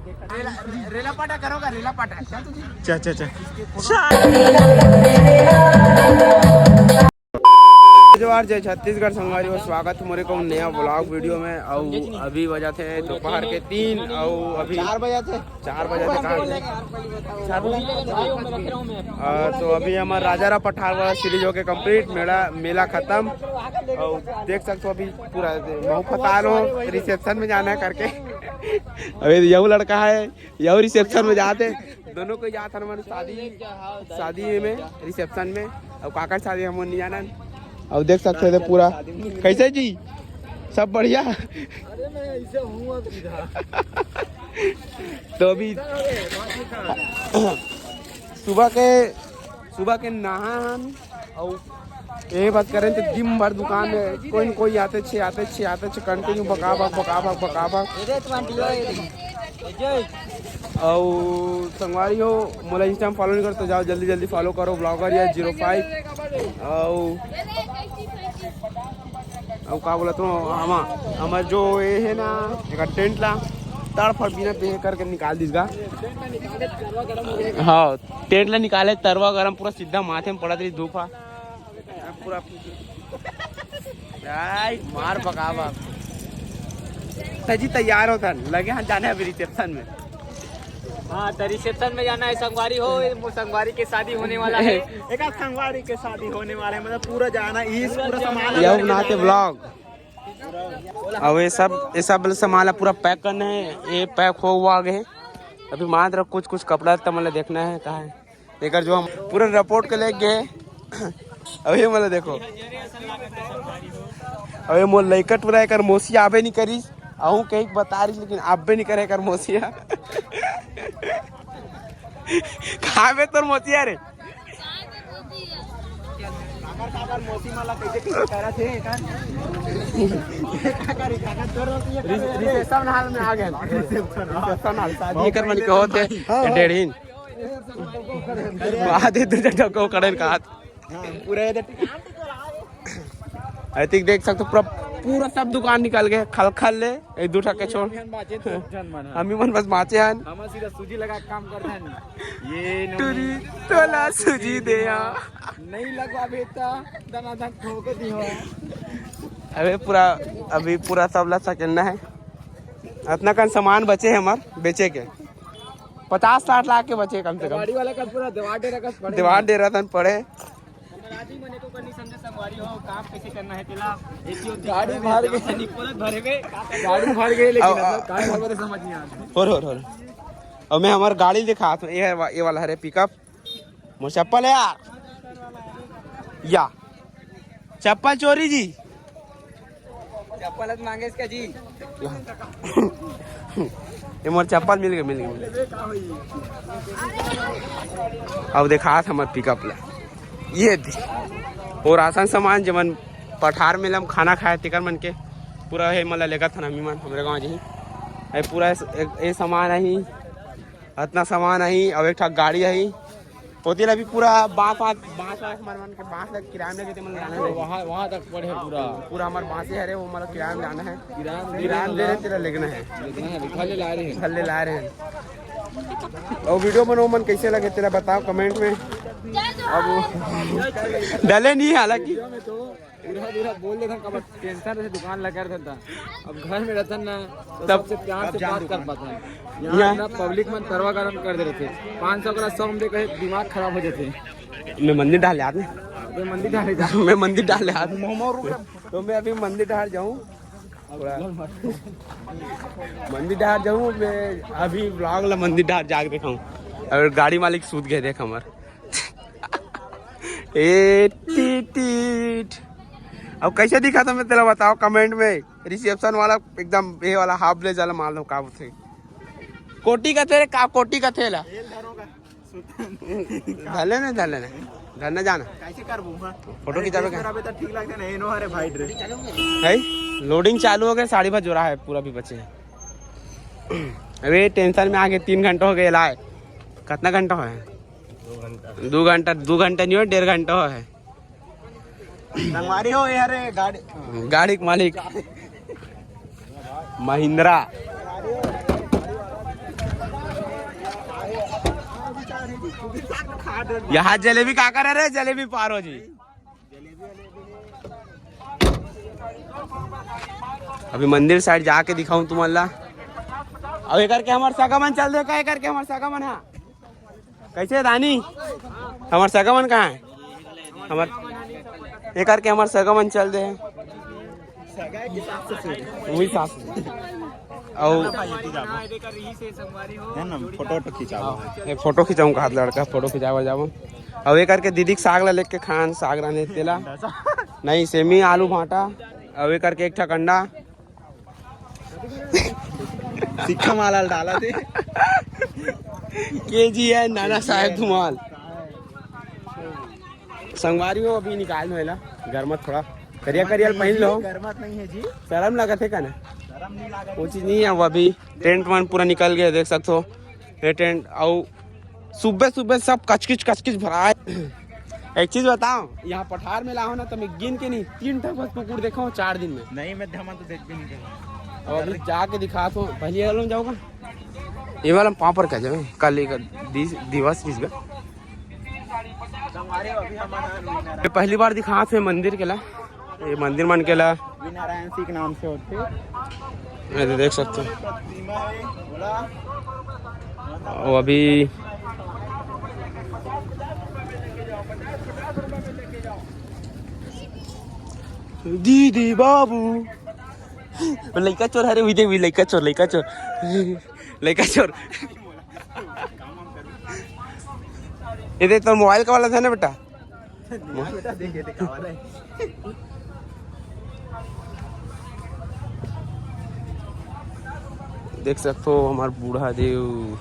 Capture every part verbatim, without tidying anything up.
रेला, रेला पाटा करोगा, रेला पाटा। अच्छा, अच्छा, अच्छा। जोहार, जय छत्तीसगढ़ संगवारी हो, स्वागत है मोरे को नया व्लॉग वीडियो में। अउ अभी बजा थे दोपहर के तीन, अउ अभी चार बजा थे। चार बजे तक आ गए। चार बजे? आ, तो अभी हमार राजा राव पठार वाला सीरीज होके कंप्लीट, मेला, मेला खत्म। अउ देख सकते हो अभी पूरा महू फताल हो, रिसेप्शन में जाना है करके। अभी यहू लड़का है, यहू रिसेप्शन में जाते, दोनों को जात हन हमारी शादी, शादी में, रिसेप्शन में। अब काकर शादी हम नहीं जाना। अब देख सकते हो पूरा कैसे जी, सब बढ़िया। अरे मैं ऐसे हूँ अब सीधा। तो अभी सुबह के, सुबह के नहा हन, अउ ये बात करें तो दिन भर दुकान में कोई न कोई आते छे, आते छे, आते छे, कंटिन्यू बका बक, बका बक, बका बक। अउ संगवारी हो, मोला इंस्टा में फॉलो नहीं कर तो जाओ, जल्दी जल्दी फॉलो करो, ब्लॉगर या जीरो फाइव। अउ अउ का बोलत हो, हमा, हमर जो ये है ना, एक टेंट ला तड़फड़ बिना बेह करके निकाल दीस गा। हाँ, टेंट ला निकाले, तरवा गरम पूरा सीधा माथे में पड़त रही धूप हा। पूरा आई मार पकावा। सजी तैयार होता, लगे हाथ जाने अभी रिसेप्शन में। हाँ, तो रिसेप्शन में जाना है संगवारी हो, वो संगवारी के शादी होने वाला है। एक आध संगवारी के शादी होने वाला है, मतलब पूरा जाना, इस पूरा सामान यह बनाते व्लॉग। अब ये सब, ये सब सामान ला पूरा पैक करना है। ये पैक हो हुआ आगे है। अभी मात्र कुछ कुछ कपड़ा तमला देखना है, कहाँ है। एकर जो हम पूरा रिपोर्ट के लेके गए। अभी मतलब देखो, अभी मोर लइका टूरा एकर मौसी आबे नहीं करी। अहूँ कहीं बता रही, लेकिन आबे नहीं करे एकर मौसिया। कहाँ बे तोर मौसिया रे? काकर, काकर मौसी मन ला कइसे, कइसे करत हे एकर? काकर, काकर तोर मौसी हे, रिस-, रिसेप्शन हॉल में आ गए। रिसेप्शन हॉल, शादी एकर मन के होत हे। हाँ, हाँ। डेढ़ इंच। आधे दू जन को कड़न का हाथ। हाँ, पूरा ये देख। आई थिंक देख सकते हो, पूरा, पूरा सब दुकान निकल गए, खलखल ले, एक दू ठा के छोड़। हम ही मन बस बाँचे हन। हम सीधा सूजी लगा के काम करते हैं। ये टूरी तोला सूजी दे आ। नहीं लगवा बेटा, दना दन ठोक दी हो। अबे पूरा, अभी पूरा सब ला सकेलना है। अतना कन सामान बचे है हमार बेचे के, पचास साठ लाख के बचे कम से कम। गाड़ी वाला का पूरा दीवार दे रखा पड़े। दीवार दे रहा था पड़े। राजू मने तो करनी समझे संगवारी हो, काम कैसे करना है तेला। एक ही होती गाड़ी है, भर गई। से निकोलत भरे में। गाड़ी भर गई, लेकिन अब, अब, अब काय भर बता समझ नहीं आता। हो रे, हो रे, हो रे। अब मैं हमार गाड़ी दिखात हूँ, ये है वा-, ये वाला हरे पिकअप। मोर चप्पल है यार, या चप्पल चोरी जी। चप्पल हत मांगे इसका जी। ये मोर चप्पल मिल गए, मिल गए, मिल गए। अब देखा था हमार पिकअप ला, ये दे। और राशन सामान जेमन पठार में हम खाना खाए तेकर मन के पूरा है, मतलब लेकर था ना मन हमरे गाँव जी। ये पूरा ये, ये सामान है, अतना सामान है, अब एक ठा गाड़ी है। होती अभी पूरा बांस, बांस, बांस, बांस मार, मार के बांस लग किराए में लेके मन लाना है। वहाँ, वहाँ तक पड़े पूरा। पूरा हमार बांसे हरे, वो मतलब किराए में लाना है। किराए में किराए में दे रहे, तेरा लेना है। लेना है, घर ले ला रहे हैं। घर ले ला रहे हैं। और वीडियो बनो मन कैसे लगे तेरा बताओ कमेंट में। अब वो डले नहीं है हालांकि। वीडियो में तो पूरा, पूरा बोल देता, कब टेंशन से दुकान लगा रहता। अब घर में रहता ना, तो तब सबसे प्यार से बात कर पाता है। यहाँ यहाँ ना पब्लिक मन तरवा गरम कर दे रहे थे। पाँच सौ का सौ में दे कहे दिमाग खराब हो जाते हैं। मैं मंदिर डाल याद नहीं। मैं मंदिर डाले जा। मैं मंदिर डाल याद। तो मैं अभी मंदिर डाल जाऊँ। थोड़ा मंदिर डाल जाऊँ मैं। अभी व्लॉग ला मंदिर डाल जाके दिखाऊँ। और गाड़ी मालिक सूत गए देख हमार। ए टीट टीट। अब कैसे दिखा था मैं तेला बताओ कमेंट में। रिसेप्शन वाला एकदम ये वाला हाफ ब्लेजर वाला माल हो का होथे। कोटी का थे रे, का कोटी का थे ला। धले ने, धले ने, धरना जाना। कैसे करबो, हाँ? फोटो अरे, खिंचावे देख का? बराबर तो ठीक लगता नहीं, नो, अरे भाई ड्रेस। है? लोडिंग चालू हो गए, साड़ी भर जोरा है, पूरा भी बचे हैं। अबे टेंशन में आके तीन घंटा हो गए लाए। कितना घंटा हो है? दो घंटा। दो घंटा, दो घंटा नहीं हो, डेढ़ घंटा हो है। संगवारी हो यार, गाड़ी गाड़ी के मालिक महिंद्रा। यहाँ जलेबी का करे रे, जलेबी पारो जी। अभी मंदिर साइड जाके दिखाऊं तुमन ला। अब ये करके हमार सगा मन चल दे, का ये करके हमार सगा मन हा? कैसे दानी? हमार सगा मन कहाँ है? हमार ये करके हमार सगा मन चल दे हैं। वही सास। और है ना, फोटो वोटो खिंचाओ। एक फोटो खिंचाऊं का, लड़का फोटो खिंचावा जाबो। अब ये करके दीदी के साग ला लेके खान, साग रांधे तेला। नहीं, सेमी, आलू, भाटा। अब ये करके एक ठक अंडा। सिक्का माला डाला थे। के जी है नाना साहेब धुमाल। संगवारी हो, अभी निकाल होएला घर में थोड़ा करिया करिया पहन लो। गरमात नहीं है जी। शर्म लगत है का ना? शर्म नहीं लगा। वो चीज नहीं है। वो अभी टेंट वेंट पूरा निकल गया, देख सकते हो ये टेंट। और सुबह सुबह सब कचकिच कचकिच भरा है। एक चीज बताओ, यहाँ पठार में लाओ ना तो मैं गिन के नहीं, तीन ठक बस कुकुर देखा हूँ चार दिन में। नहीं, मैं धमा तो देख भी नहीं रहा। और अभी जाके दिखा तो पहले वाला में जाओगा। ये वाला में पाँव पर क्या जावे, कल एक दिस- दिवस जिस बे। ये पहली बार दिखा थे मंदिर के ला, ये मंदिर मन के ला। नारायण सिंह के नाम से होते। ये तो देख सकते हो। वो अभी दीदी बाबू, लइका चोर, अरे वही देख, वही लइका चोर, लइका चोर, लइका चोर। ये देख, तो मोबाइल का वाला था ना बेटा। बेटा देखे थे कावा नहीं। देख सकते हो हमार बूढ़ा देव।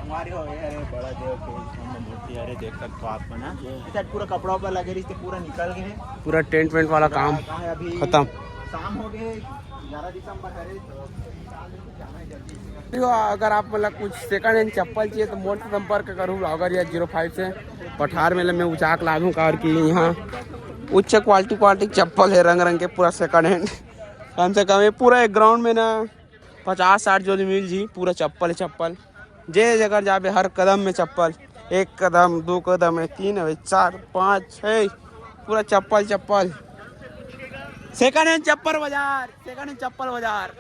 हमारे हो गए, अरे बड़ा देव के सामने मूर्ति, अरे देख सकते हो आप ना। इधर पूरा कपड़ा ऊपर लगे रही, पूरा निकल गए। पूरा टेंट वेंट वाला काम कहाँ है अभी? खत्म। शाम हो गए, ग्यारह दिसंबर है, तो जाना है जल्दी। अगर आप मतलब कुछ सेकंड हैंड चप्पल चाहिए तो मोर से संपर्क करूँ, ब्लॉगर या जीरो फाइव से। पठार में मैं उचाक लादूँ, कार की यहाँ उच्च क्वालिटी क्वालिटी चप्पल है, रंग रंग के, पूरा सेकंड हैंड। कम से कम ये पूरा एक ग्राउंड में ना पचास साठ जोड़ी मिल जी, पूरा चप्पल है चप्पल। जे जगह जाबे हर कदम में चप्पल, एक कदम, दो कदम है, तीन है, चार, पाँच, छः, पूरा चप्पल चप्पल। सेकंड हैंड चप्पल बाजार, सेकंड हैंड चप्पल बाजार।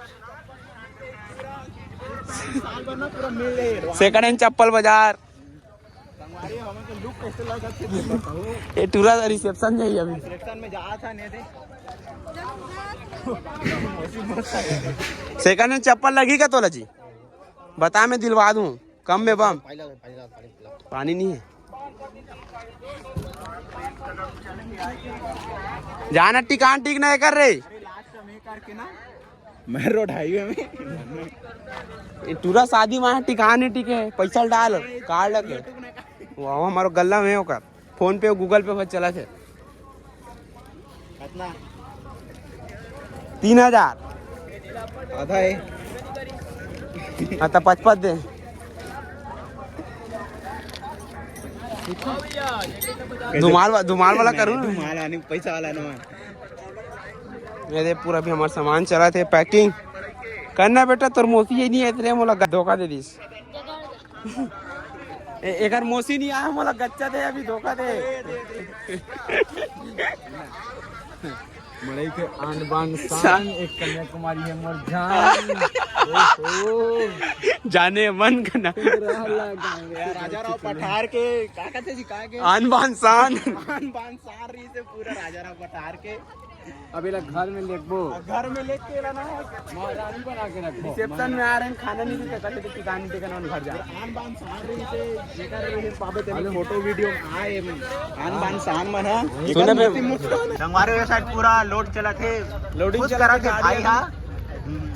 साल भर ना पूरा मिल रहे हैं। सेकंड हैंड चप्पल बाजार। संगवारी, हमें तो लुक कैसे लगा, सबसे बताओ। ये टूरा रिसेप्शन जाइए अभी। सिलेक्शन में जा था नहीं थे। सेकंड हैंड चप्पल लगी का तोला जी? बता, मैं दिलवा दूँ कम में बम। पानी नहीं है। जाना टिकान ठीक नहीं कर रे। लास्ट में करके ना मैं रोड हाईवे में। ये टूरा शादी वहाँ टिकान नहीं टिके, पैसा डाल कार्ड लगे। वो हमारो गल्ला में ओकर फोन पे, गूगल पे बस चला थे। कितना? तीन हजार। आधा है। हाँ, तो पचपन दे। धुमाल वा-, धुमाल वाला करूँ ना? धुमाल आने पैसा वाला ना। ये दे, पूरा भी हमारा सामान चला थे, पैकिंग करना बेटा। तोर मौसी ये नहीं है, इतने मोला ग-, धोखा दे दीस। ए-, एकर मौसी नहीं आया, मोला गच्चा दे, अभी धोखा दे। मड़ई के आन बान शान, एक कन्याकुमारी है मोर जान। ओहो। जाने मन करना। राजा राव पठार के का कहते जी, का के? आन बान शान। आन बान शान रही से पूरा राजा राव पठार के। अब एला घर में लेगबो। घर में लेके ला ना। महारानी बना के रखबो। रिसेप्शन में आ रहे हैं, खाना नहीं देते, कहते थे, "किसान नहीं देगा ना, घर जा।" आन बान शान रही से जेकर रहे पाबे तेरे फोटो वीडियो में आए मन। आन बान शान मन है। सुने बे। संगवारी, ये साइड पूरा लोड चला थे। लोडिंग चला थे भाई, हाँ। हम्म।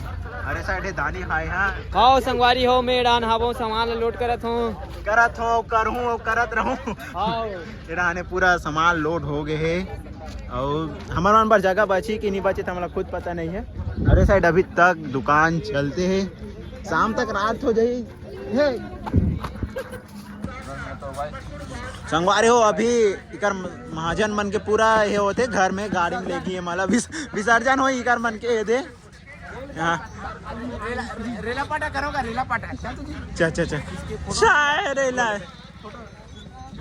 अरे साइड है दानी भाई, हाँ। हाव संगवारी हो, मैं डान हावो, सामान ला लोड करत हूँ। करत हो, करहूँ, करत रहूँ। हाव। ये डाने पूरा सामान लोड हो गए है। और हमारे मन पर जगह बची कि नहीं बची तो हमारा खुद पता नहीं है। अरे साइड अभी तक दुकान चलते हैं, शाम तक रात हो जाई है। संगवारी हो, अभी इकर महाजन मन के पूरा ये होते घर में, गाड़ी में लेके ये माला विस-, विसर्जन हो इकर मन के ये दे। हाँ। रेला, रेला पाटा करोगा, रेला पाटा। चल तुझे। चल, चल, चल। शायरे ला।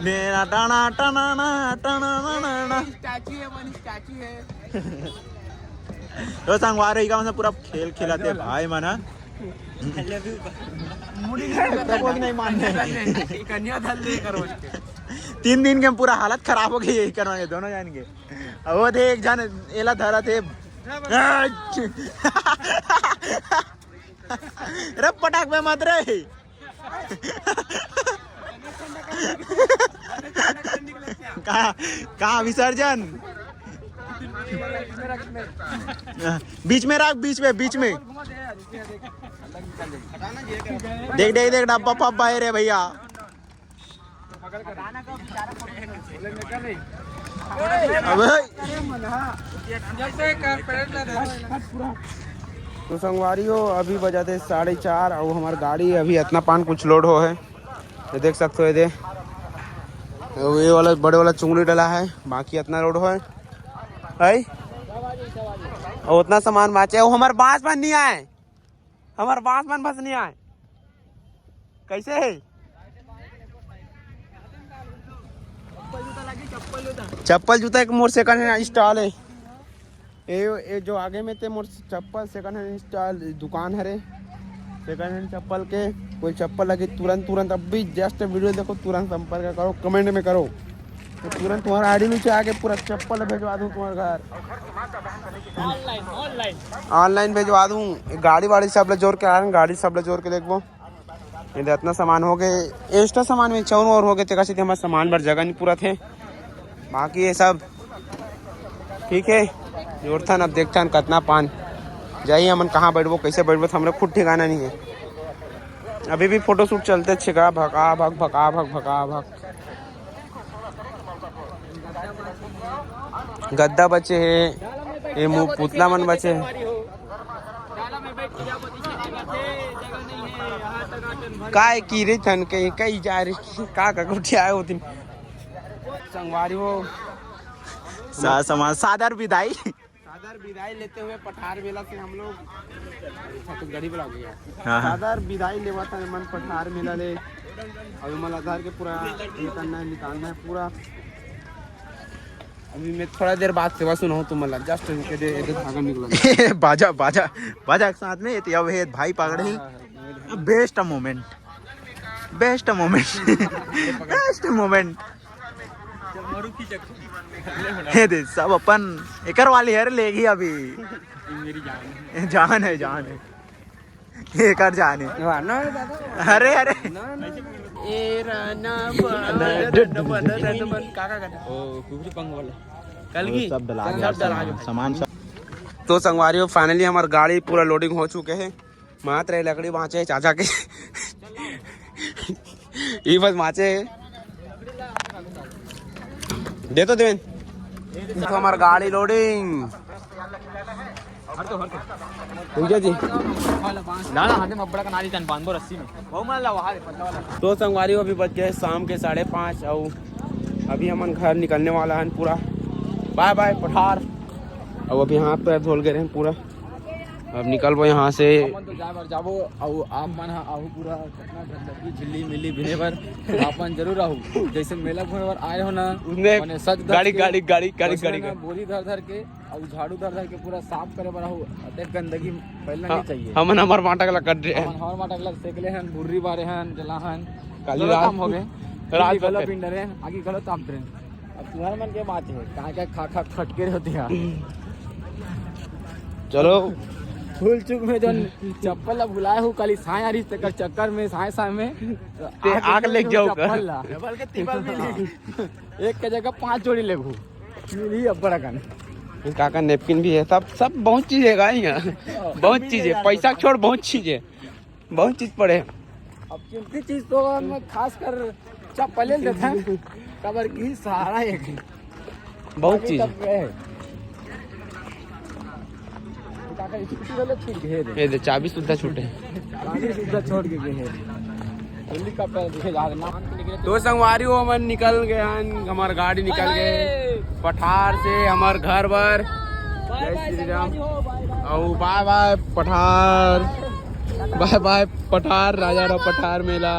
मेरा टाना, टाना, ना, टाना, ना, ना, ना। स्टैचू है, मन स्टैचू है। तो संगवारी का मतलब पूरा खेल खिलाते भाई मन, हाँ। मुड़ी नहीं करता, वो नहीं मानने। कन्या धर ले करो उसके। तीन दिन के पूरा हालत खराब हो गई यही करवा के दोनों जान के। अब वो थे एक जन एला धरा थे। रे पटाक में मत रे। कहाँ, कहाँ विसर्जन? बीच में रख, बीच में, बीच में। देख, देख, देख, डब्बा पब्बा है रे भैया। अबे। तो संगवारी हो, अभी बजाते साढ़े चार और हमार गाड़ी अभी इतना पान कुछ लोड हो है। ये देख सकते हो, ये दे, ये वाला बड़े वाला चुंगली डला है, बाकी इतना लोड हो है, है? और उतना सामान बाचे, वो हमार बांस बन नहीं आए, हमार बांस बन बस नहीं आए। कैसे है? चप्पल जूता एक मोर सेकंड हैंड स्टॉल है। ये, ये जो आगे में ते मोर चप्पल सेकंड हैंड स्टॉल दुकान हरे, सेकंड हैंड चप्पल के। कोई चप्पल लगे तुरंत, तुरंत अभी जस्ट वीडियो देखो, तुरंत संपर्क करो, कमेंट में करो, तो तुरंत तुम्हारा आईडी नीचे आके पूरा चप्पल भेजवा दूँ तुम्हारे घर। Online, online. ऑनलाइन भेजवा दूँ। गाड़ी वाड़ी सब ले जोर के आ रहे हैं, गाड़ी सब ले जोर के देखो। ये दे इतना सामान हो गए, एक्स्ट्रा सामान में चौन और हो गए, तेकर से हमारा सामान भर जगह नहीं पूरा थे। बाकी ये सब ठीक है, जोड़थन अब देखथन कितना पान जाही, हमन कहाँ बैठबो, कैसे बैठबो, तो हमरे खुद ठिकाना नहीं है। अभी भी फोटोशूट चलते छेगा, भका भक, भका भक, भका भक। गद्दा बचे हे, ये मुंह पुतला मन बचे हे। काय की रे थन के कई जा रे, का का गोठिया आए होतिन। संगवारी हो, सा-, समा-, सादर विदाई। सादर विदाई लेते हुए पठार मेला से हम लोग छत्तीसगढ़ी बुला गया। हाँ, हाँ। सादर विदाई लेवा था मन पठार मेला ले। अब मन आधार के पूरा ये करना है, निकालना है पूरा। अभी मैं थोड़ा देर बाद सेवा सुनाऊँ तुम, मतलब जस्ट इनके दे, इधर धागा निकला। बाजा, बाजा, बाजा के साथ में ये तो अब ये भाई पकड़े ही। हाँ, हाँ, हाँ। Best moment, best moment, best moment. ये दे सब अपन एकर वाली हर लेगी अभी। मेरी जान है। जान है, जान है। एकर जान है। वाह, ना, ना, दादा। अरे, अरे। ना, ना। ए राना बन, बन, बन, बन, बन, का, का गाना? ओ, कुकरी पंख वाला। कल वो की? सब डला सब गया, डला सामान, गया। सामान सब। तो संगवारी हो, finally हमार गाड़ी पूरा loading हो चुके हैं। मात्र ये लकड़ी बाँचे हे चाचा के। ये बस बाँचे हे। दे तो देवेन। तो हमार गाड़ी loading। भैया जी। ना, ना, हाथे में बड़ा कनारी तन बांधो रस्सी में। वो मन ला वहाँ रे, पतला वाला। तो संगवारी हो, अभी बज गए शाम के साढ़े पाँच और अभी हमन घर निकलने वाला हन पूरा। बाय बाय पठार। और अभी हाथ पैर धोल गए रहे पूरा। अब निकलबो यहाँ से। हमन तो जाए बर जाबो, अउ आप मन ह आहू पूरा कतना गंदगी, झिल्ली मिल्ली बिने बर अपन जरूर आहू। जैसे मेला घूमे बर आए हो ना, उसने मने सज धज गाड़ी, के, गाड़ी, गाड़ी, गाड़ी, वैसे गाड़ी, ना गाड़ी। बोरी धर धर के अउ झाड़ू धर धर के पूरा साफ करे बर आहू। अतेक गंदगी फैलना हाँ, नहीं चाहिए। हमन हमर माटा ला कट रहे हैं। हमन हमर माटा ला सेकले हन, भुर्री बारे हन, जला हन। काली दोनों रात काम हो गए। रात फिर भी भर गलत के। पिंडरे, आगे गलत काम ट्रेन। अब तुम्हारे मन के बात है, कहाँ क्या खा खा खटके रहते हैं। चलो। भूल चूक में जौन चप्पल ला भुलाए हो, काली साय आ रही, तेकर चक्कर में, साय साय में, तो ते आके आके लेके लेके जाओ चप्पल घर। ला। डबल के टिबल मिली। एक के जगह पांच जोड़ी लेबू। मिली अब्बड़ अकन। काका नैपकिन भी है, सब, सब बहुत चीज है गाई यहाँ। बहुत चीज है, पैसा छोड़, बहुत चीज है। बहुत चीज पड़े। अब कीमती चीज तो हम खासकर चप्पल ले लेते हैं, काबर की सहारा एक बहुत चीज है। काका स्कूटी वाले छूट गए रे। ये दे, चाबी सुद्धा छूटे। चाबी सुद्धा छोड़ के गए हैं। हेलीकॉप्टर दिखे जा रहे ना। तो संगवारी हो, हमन निकल गए हैं, हमार गाड़ी निकल गए पठार से हमार घर बर। जय श्री राम। अउ बाय बाय पठार, बाय बाय पठार, राजा राव पठार मेला।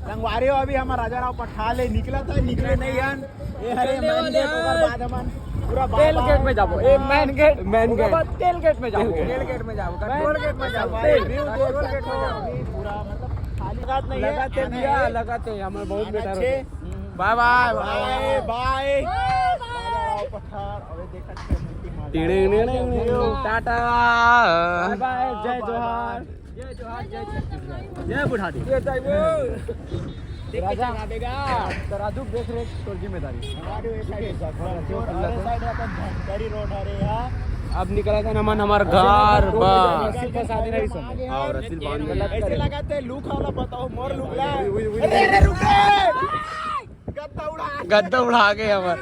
संगवारी हो, अभी हमर राजा राव पठार ले निकला था, निकले नहीं हन। ये हरे चलने main वाले gate, ओकर हैं। बाद हमन पूरा बाय Tail gate में जाबो। ए, main gate। Main gate। बाद tail gate में जाबो। Tail gate में जाबो। Main gate में जाबो। Tail। View देखो। Tail gate में जाबो। पूरा मतलब खाली बात नहीं है। लगाते भैया, लगाते। हमर बहुत बेटा छे। बाय बाय। बाय बाय। पठार, अबे देखत हैं मूर्ति मार। टिड़िंग टिड़िंग, टाटा। बाय बाय, जय जोहार। जय जोहार, जय छत्तीसगढ़। जय बुढ़ारी। देख के राजा। चला देगा। तो राजू देख रे, तोर जिम्मेदारी। हमारे side है जगह, और अरे side अपन धमतरी road हरे यार। अब निकला था नमन हमार घर बा। रसिल फंसा दे रही सब। और रसिल बांध के ऐसे लगाते look वाला बताओ, मोर look ला। अरे, अरे, रुक रे। गद्दा उड़ा। गद्दा उड़ा के हमर।